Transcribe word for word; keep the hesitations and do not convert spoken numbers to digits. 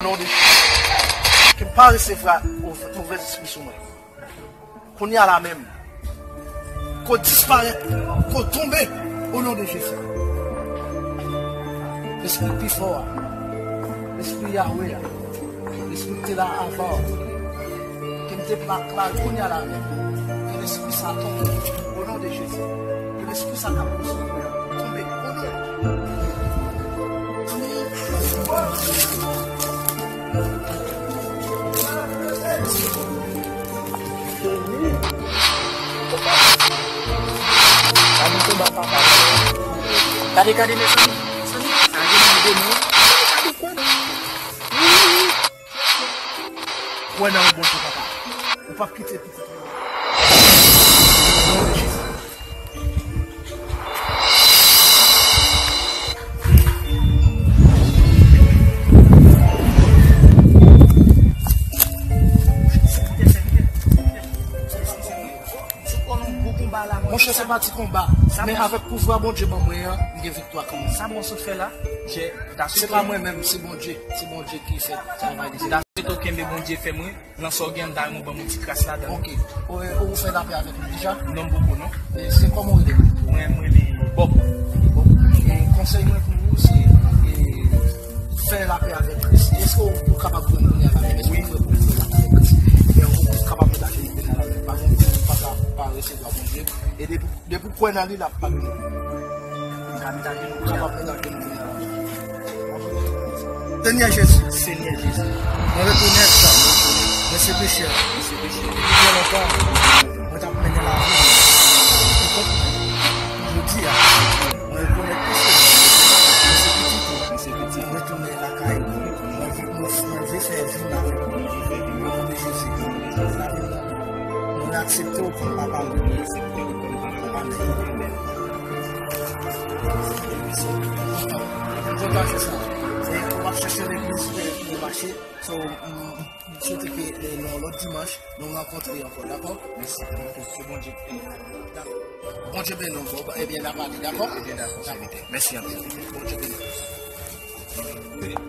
Non de Jezi. Ke m pa resevwa move, move espri sou mwen. Kounye a la menm. Ke w disparèt, ke w tonbe, o non de Jezi. Lespri pi fò a, Lespri Yahweh a, Lespri ki te la avan, ke m te pa klare kounye a la menm. Ke Lespri sa tonbe, o non de Jezi. Ke Lespri sa k ap resevwa tonbe, o non. Gade konba papa. Gade, gade, mezanmi. Mezanmi, gade, gade, non. Gade, gade, gade. Kwè nan yon Bondye, papa. Ou p ap kite pitit ou. Non de Jezi. Monchè, se pa ti konba. Men avèk pouvwa Bondye ban mwen an, m gen viktwa kanmenm. Sa mwen sot fè la, jè, se pa mwen menm, se Bondye. Se Bondye ki fè travay li. David, ou kenbe Bondye fè mwen. Nan sa w gen anndan, mwen ban mwen ti kras ladan. Ok. Ou, ou fè lapè avèk li deja? Non, m poko, non. E se kòman w rele? Mwen, mwen rele Bob. Bob. E konsèy mwen pou ou, se, e, fè lapè avèk Kris. Èske ou, ou kapab jwenn kounye a la menm? Èske ou prè pou fè lapè avèk Kris? Ebyen, ou kapab mete ajenou kounye a la menm. Pa gen kote ou pa ka pa resevwa Bondye. E depi Depi w kwè nan li, l ap padone w. Ou ka mete ajenou. Ou kapab mete ajenou. Senyè Jezi. Senyè Jezi. Mwen rekonèt mwen se pechè. Mwen se pechè. Depi byen lontan, mwen t ap mennen lavi pou kont mwen. Jodi a, mwen rekonèt peche mwen. Mwen se pitit ou. Mwen se pitit ou. Mwen retounen lakay ou. Mwen vle, mwen, mwen vle fè vi m avèk ou. O non de Jezi. Lavi m nan men w. Mwen aksepte w kòm papa m. Amèn. M kontan fè sa. E w ap chèche legliz, e, pou mache. So, m, m swete ke, e, nan lòt dimanch, nou rankontre ankò, dakò? Mèsi. Ke Bondye beni w. Dakò. Bondye beni w, Bob. Ebyen, n a pale, dakò? Ebyen, dakò, sèvitè. Mèsi anpil. Bondye beni w.